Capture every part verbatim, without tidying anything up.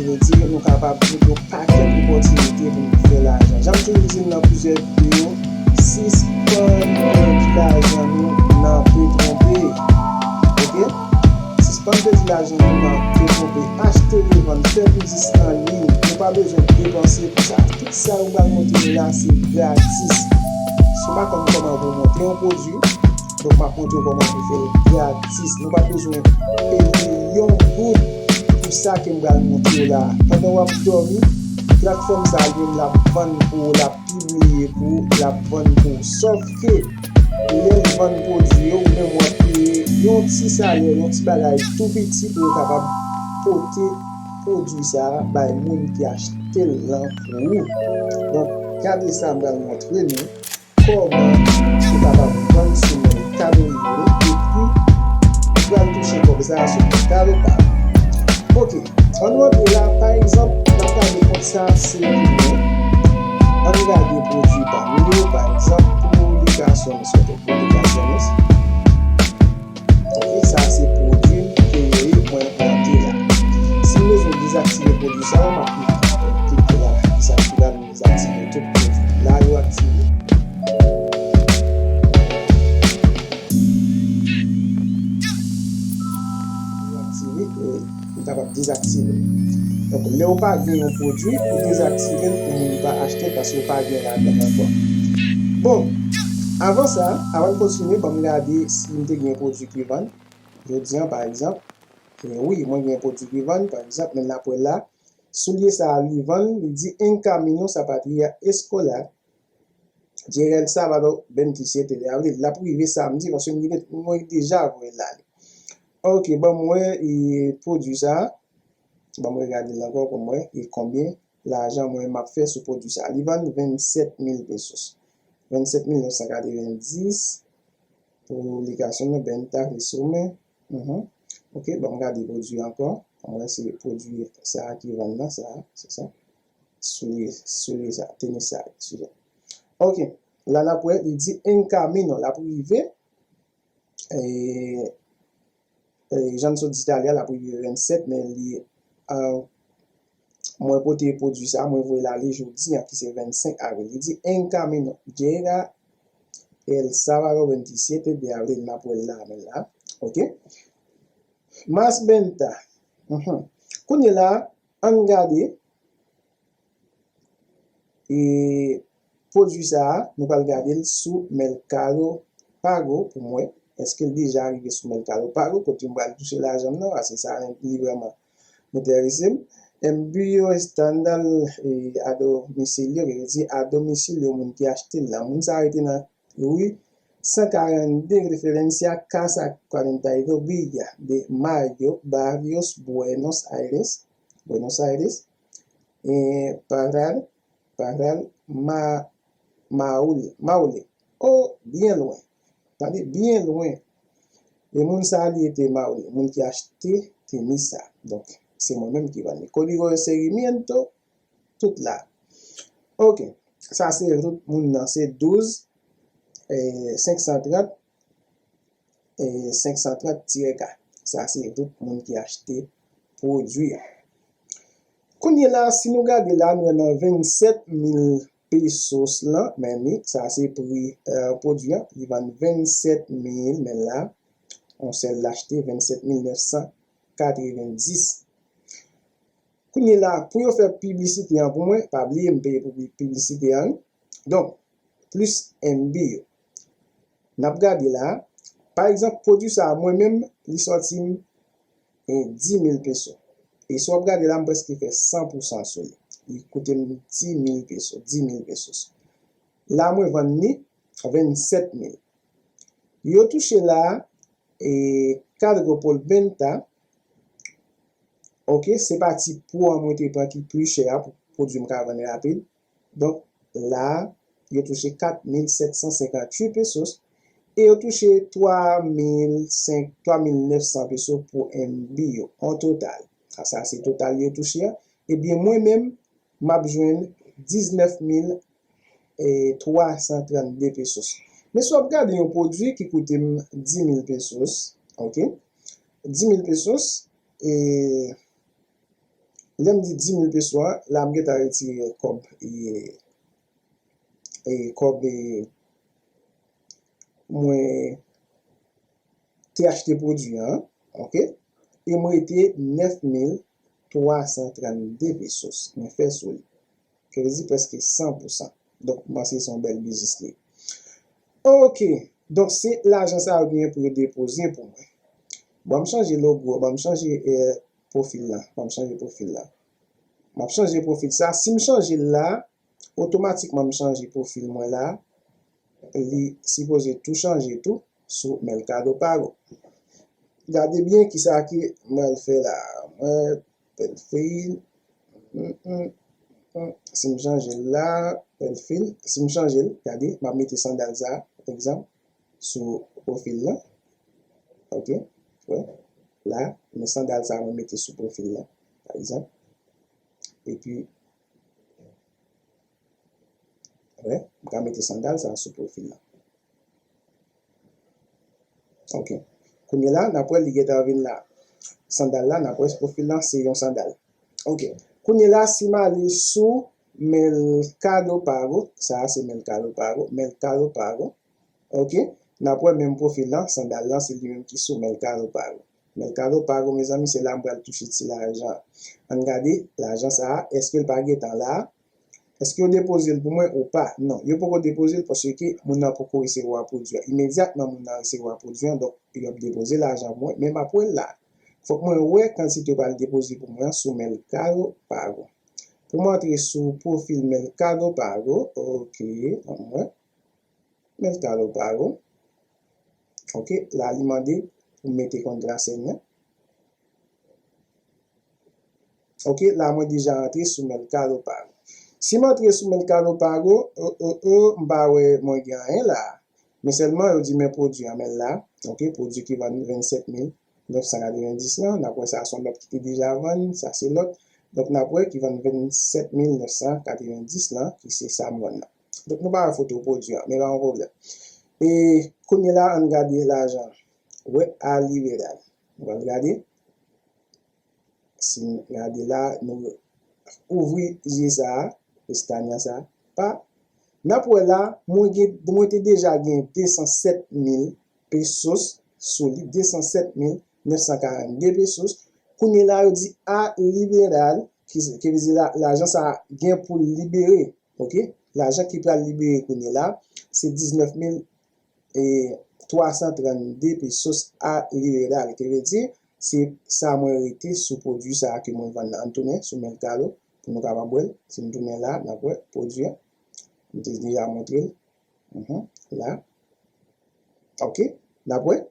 Vle di, nou kapab gen yon pakèt opòtinite pou nou fè lajan. Jan m toujou di l nan plizyè videyo, sispann pèdi lajan nou nan Petwonpe. Oke? Sispann pèdi lajan nou nan Petwonpe. Achte, revann, fè biznis an liy. Ou pa bezwen depanse pou sa. Tout sa yo pral montre nou la, se gratis. Si w pa konn kòman pou w monte yon pwodui, donk, m ap montre w kòman pou fè l gratis. Nou pa bezwen peye yon goud pou sa ke m pral montre w la. Pandan w ap dòmi, platfòm sa a li menm l ap vann pou ou, l ap pibliye pou ou, l ap vann pou ou. Sòf ke lè l vann pwodui yo, ou menm w ap peye yon ti salè, yon ti bagay tou piti pou yo kapab pote pwodui sa a bay moun ki achte l lan pou ou. Donk, gade sa m pral montre nou. Kòman ou kapab vann sou Mercado Libre epi ou pral touche kòb sa a sou Mercado Pago. Oke, ann rantre la, pa egzanp, n ap gade kont sa a se pou mwen. Ann gade pwodui pa m yo, pa egzanp, publicaciones, kote publicaciones. Oke, sa se pwodui m ke yo ye mwen enpòte la. Si m bezwen dezaktive pwodui sa yo, m ap klike la, dezaktive la, dezaktive tout pwodui. La, yo aktive. Yo aktive, e, ou kapab dezaktive. Donk, lè w pa gen yon pwodui, ou dezaktive l pou moun pa achte l paske w pa gen ladan l ankò. Bon, avan sa, avan n kontinye, ban m gade si m te gen yon pwodui ki vann. Jodi a, pa egzanp, e wi, mwen gen pwodui ki vann, pa egzanp, men n ap wè la, soulye sa a li vann, li di en camino zapatilla escolar, llega el sábado veintisiete de abril. L ap rive samdi, paske m gen, mwen deja voye l ale. Oke, ban m wè, e, pwodui sa a. Ban m regade l ankò pou m wè, e konbyen lajan mwen m ap fè sou pwodui sa a. Li vann vennsèt mil pesos. Vennsèt mil nèf san katrevenndis. Publicaciones, venta, resumen. Mhm. Oke, ban m gade pwodui ankò. Mwen se pwodui sa a ki vann nan, sa a, se sa. Soulye, soulye sa, tenis sa, ekskize. Oke, la n ap wè, li di en camino, l ap rive. E, e, jan n sot di talè a, l ap rive vennsèt, men li, a, mwen pote pwodui sa, mwen voye l ale jodi a, ki se vennsenk avril. Li di en camino, llega el sábado veintisiete de abril, n ap wè l la, men la. Oke. Más venta. Mhm. Kounye la, ann gade, e, pwodui sa a, nou pral gade l sou Mercado Pago pou m wè èske l deja rive sou Mercado Pago, kote m pral touche lajan m nan, paske sa li vrèman enterese m. Envío estándar, e, a domicilio, ki vle di a domicilio, moun ki achte l la. Moun sa a rete nan wi, san karannde, referencia, casa cuarenta y dos, Villa de Mayo, Barrios, Buenos Aires, Buenos Aires, e, Parral, Parral, Ma, Maule, Maule. Oh, byen lwen. Tande, byen lwen. E moun sa a, li rete Maule, moun ki achte tenis sa. Donk, se mwen menm ki vann li. Código de seguimiento, tout la. Oke. Sa se tout moun nan, se douz, e, senk san trant, e, senk san trant tirè ka. Sa se tout moun ki achte pwodui a. Kounye la, si nou gade la, nou wè nan vennsèt mil pesos lan, men li, sa se pri, e, pwodui a, li vann vennsèt mil, men la, yon sèl l achte, vennsèt mil nèf san katrevenndis. Kounye la, pou yo fè piblisite an pou mwen, pa bliye m peye pou pi-, piblisite an, wi. Donk, plis envio. N ap gade la. Pa egzanp, pwodui sa a, mwen menm, li sòti m, e, dis mil peso. E si w ap gade la, m prèske fè san pou san sou li. Li koute m dis mil peso, dis mil pesos. La, mwen vann li vennsèt mil. Yo touche la, e, cargo por venta, oke, se pati pro an mwen te pran ki pli chè a pou pwodui m ka vann rapid. Donk, la, yo touche kat mil sèt san senkantuit pesos e yo touche twa mil senk, twa mil nèf san peso pou envio an total. Sa, sa se total yo touche a. Ebyen, mwen menm, m ap jwenn diznèf mil twa san trannde pesos. Men si w ap gade yon pwodui ki koute m dis mil pesos, oke? Dis mil pesos, e, Lè m di dis mil peso a, la m gentan retire kòb, e, e, kòb, e, mwen te achte pwodui an, ok? E m rete nèf mil twa san trannde pesos mwen fè sou li. Ki vle di prèske san pou san. Donk, m panse se yon bèl biznis li ye. Ok. Donk, se lajan sa yo genyen pou yo depoze pou mwen. Ban m chanje logo, ban m chanje, eh, pwofil la. Ban m chanje pwofil la. M ap chanje pwofil sa. Si m chanje l la, otomatikman m chanje pwofil mwen la. Li sipoze tou chanje tou sou Mercado Pago. Gade byen kisa ki mwen al fè la. Mwen, pèl fil. Mm, mm, mm. Si m chanje l la, pèl fil. Si m chanje l, gade, m ap mete sandal sa, egzanp, sou pwofil la. Ok? Wè. La, men sandal sa mwen mete sou pwofil la, pa egzanp. Epi, wè, m ka mete sandal sa sou pwofil la. Ok. Kounye la, n ap wè li gentan vin la. Sandal la, n ap wè pwofil la, se yon sandal. Ok. Kounye la, si m ale sou Mercado Pago, sa a se Mercado Pago, Mercado Pago. Ok. N ap wè menm pwofil la, sandal la, se li menm ki sou Mercado Pago. Mercado Pago, mezanmi, se la m pral touche ti lajan. Ann gade, lajan sa a, èske l pa gentan la? Èske yo depoze l pou mwen ou pa? Non, yo poko depoze l paske moun nan poko resevwa pwodui a. Imedyatman moun nan resevwa pwodui an, donk, yo ap depoze lajan pou mwen, men m ap wè l la. Fòk mwen wè kantite yo pral depoze pou mwen an sou Mercado Pago. Pou m antre sou pwofil Mercado Pago, ok, ann wè. Mercado Pago. Ok, la li mande pou m mete kontrasèy mwen. Ok, la mwen deja antre sou Mercado Pago. Si m antre sou Mercado Pago, o, o, o, m pa wè mwen gen anyen la. Men sèlman yo di men pwodui an, men l la. Ok, pwodui ki vann vennsèt mil nèf san katrevendis lan, n ap wè sa se yon lòt ki te deja vann, sa se lòt. Donk n ap wè ki vann vennsèt mil nèf san katrevendis lan, ki se sa m vann nan. Donk nou pa wè foto pwodui an, men pa yon pwoblèm. E kounye la, ann gade lajan. Wè, a liberal. Nou pral gade. Si n gade la, nou ouvri je sa a, pestanya sa a, pa. N ap wè la, mwen gen, mwen te deja gen de san sèt mil pesos sou li, de san sèt mil nèf san karannde pesos. Kounye la, yo di a liberal, ki, ki vle di la, lajan sa a gen pou l libere. Ok? Lajan ki pral libere kounye la, se diznèf mil twa san trannde pesos a liberal. Ki vle di, se sa mwen rete sou pwodui sa a ke mwen vann nan. Ann tounen sou Mercado pou nou kapab wè l. Si n tounen la, n ap wè pwodui an. M te deja montre l. Mhm, la. Ok, n ap wè.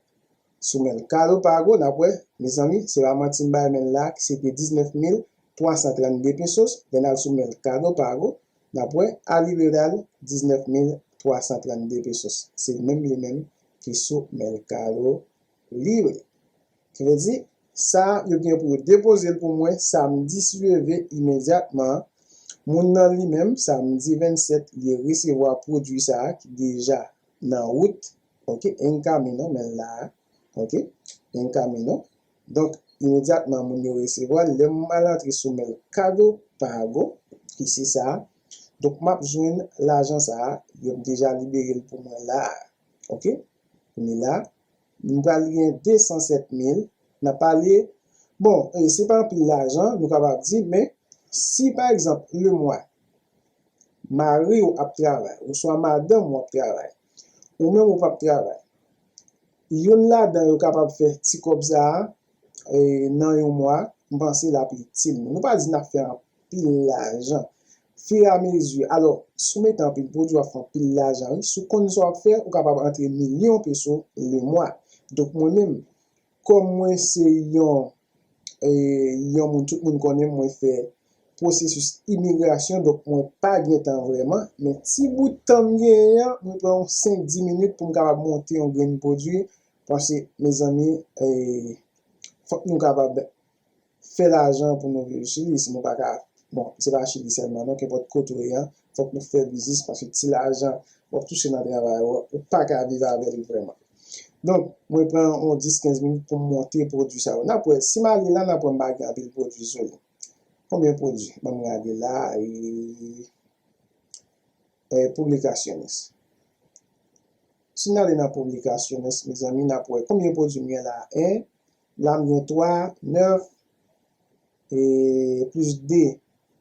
Sou Mercado Pago, n ap wè, mezanmi, se pa manti m bay men l la, ki se te diznèf mil twa san trannde pesos. Lè n al sou Mercado Pago, n ap wè, a liberal, diznèf mil twa san trannde pesos. Se menm li menm ki sou Mercado Libre. Ki vle di, sa yo gen pou yo depoze l pou mwen samdi si Dye vle imedyatman. Moun nan li menm, samdi vennsèt, li resevwa pwodui sa a ki deja nan wout, ok, en camino, men l la a, ok, en camino. Donk, imedyatman, moun yo resevwa l, lè m al antre sou Mercado Pago, ki se sa a, donk, m ap jwenn lajan sa a, yo deja libere l pou mwen la a, ok? Kounye la, nou pral gen de san sèt mil, n ap pale, bon, e, se pa anpil lajan, nou kapab di, men si, pa egzanp, lemwa, mari w ap travay, oswa madanm ou ap travay, ou menm ou p ap travay, youn ladan yo kapab fè ti kòb sa a, e, nan yon mwa, m panse l ap itil nou. Nou pa di n ap fè anpil lajan. Firamezi, alò, si w mete anpil pwodui, w ap fè anpil lajan, wi. Si w konn sa w ap fè, ou kapab antre milyon peso lemwa. Donk, mwen menm, kòm mwen se yon, e, yon moun, tout moun konnen mwen fè pwosesis imigrasyon, donk mwen pa gen tan vrèman, men ti bout tan m genyen an, mwen pran yon senk, dis minit pou m kapab monte yon grenn pwodui, paske, mezanmi, e, fòk nou kapab fè lajan pou nou viv Chili, si nou pa ka, bon, se pa Chili sèlman, non, kenpòt kote w ye an, fòk nou fè biznis, paske ti lajan w ap touche nan travay ou, ou pa ka viv avè l vrèman. Donk, mwen pran yon dis, kenz minit pou m monte pwodui sa yo. N ap wè, si m ale la, n ap wè m pa gen anpil pwodui sou li. Konbyen pwodui? Ban m gade la. E, e, publicaciones. Si n ale nan publicaciones, mezanmi, n ap wè konbyen pwodui m gen la. En, la m gen twa, nèf, e plis de,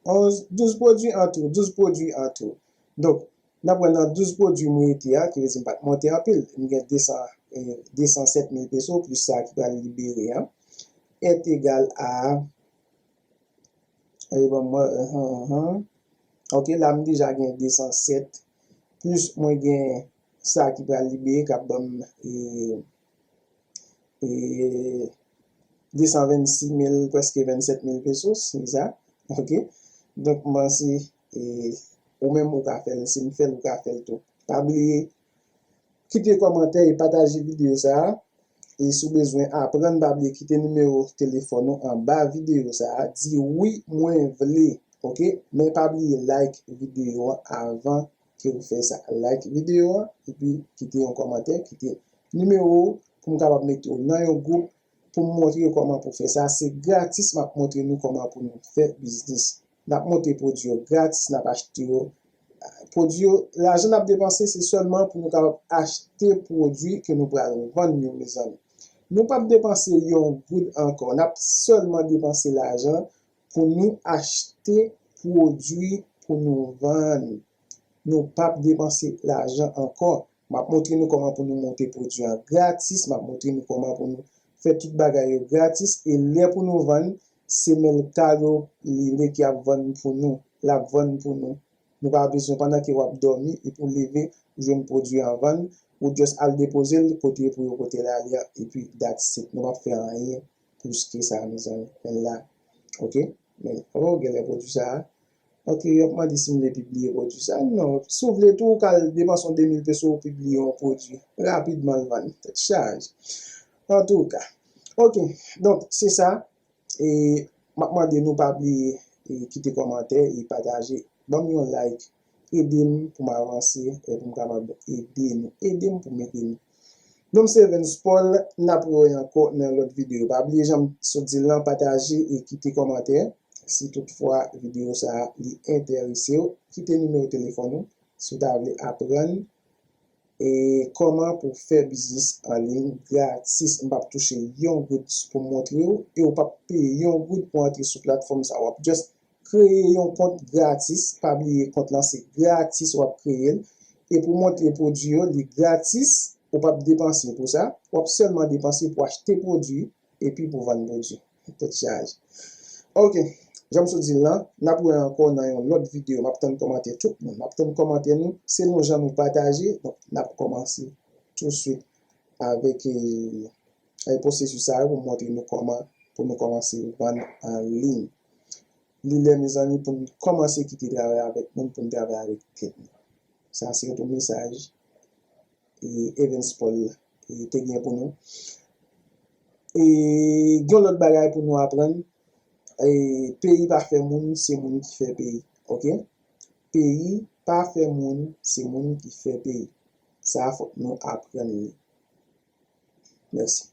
onz, douz pwodui an tou, douz pwodui an tou. Donk, n ap wè nan douz pwodui m rete a, ki vle di m pa t monte anpil, m gen de san, e, de san sèt mil peso plis sa ki pral libere an, est egal a, e, ban mwen, enhen, enhen. Ok, la m deja gen de san sèt, plis mwen gen sa ki pral libere, k ap ban m, e, e, de san vennsis mil, prèske vennsèt mil pesos, se sa. Ok? Donk, m panse, e, ou menm ou ka fè l, si m fè l, ou ka fè l tou. Pa bliye, kite kòmantè e pataje videyo sa a. E si w bezwen aprann, pa bliye kite nimewo telefòn ou anba videyo sa a. Di wi, mwen vle. Ok? Men pa bliye like videyo an avan ke w fè sa. Like videyo an, epi kite yon kòmantè, kite nimewo w pou m kapab mete w nan yon gwoup pou m montre w kòman pou fè sa. Se gratis m ap montre nou kòman pou nou fè biznis. N ap monte pwodui yo gratis, n ap achte yo. Pwodui yo, lajan n ap depanse, se sèlman pou nou kapab achte pwodui ke nou pral vann yo, mezanmi. Nou p ap depanse yon goud ankò. N ap sèlman depanse lajan pou nou achte pwodui pou nou vann. Nou p ap depanse lajan ankò. M ap montre nou kòman pou nou monte pwodui an gratis. M ap montre nou kòman pou nou fè tout bagay yo gratis. E lè pou nou vann, se Mercado Libre ki ap vann pou nou. L ap vann pou nou. Nou pa bezwen, pandan ke w ap dòmi, epi w leve, ou jwenn pwodui an vann, ou just al depoze l kote pou yo pote l ale a, epi that's it. Nou p ap fè anyen plis ke sa, mezanmi. Men la, ok? Men, oh, genlè pwodui sa a. Ok, y ap mande si m vle pibliye pwodui sa a. Non, si w vle tou, ou ka al depanse yon de mil peso, ou pibliye yon pwodui. Rapidman, l vann. Tèt chaje. Antouka. Ok, donk, se sa. E m ap mande nou pa bliye, e, kite kòmantè e pataje. Ban m yon like. Ede m pou m avanse, e pou m kapab ede nou. Ede m pou m ede nou. Non m se Evens Paul, n ap wè ankò nan lòt videyo. Pa bliye jan m sot di l lan, pataje e kite kòmantè. Si toutfwa videyo sa a li enterese w, kite nimewo telefòn ou. Si w ta vle aprann e kòman pou fè biznis an liy gratis. M p ap touche yon goud pou m montre w, e w p ap peye yon goud pou antre sou platfòm sa. W ap just kreye yon kont gratis. Pa bliye, kont lan se gratis w ap kreye l. E pou montre pwodui yo, li gratis. Ou p ap depanse pou sa. W ap sèlman depanse pou achte pwodui epi pou vann pwodui. Tèt chaje. Ok. Jan m sot di l lan, n ap wè ankò nan yon lòt videyo. M ap tann kòmantè tout moun. M ap tann kòmantè nou. Selon jan nou pataje, donk, n ap kòmanse touswit avèk, e, e, pwosesis sa yo pou m montre nou kòman, pou nou kòmanse vann an liy. Li lè, mezanmi, pou n kòmanse kite travay avèk moun, pou n travay avèk tèt nou. Sa se yon mesaj e, Evens Paul, e, te gen pou nou. E, gen lòt bagay pou nou aprann. E, peyi pa fè moun, se moun ki fè peyi. Ok? Peyi pa fè moun, se moun ki fè peyi. Sa a fòk nou aprann li. Mèsi.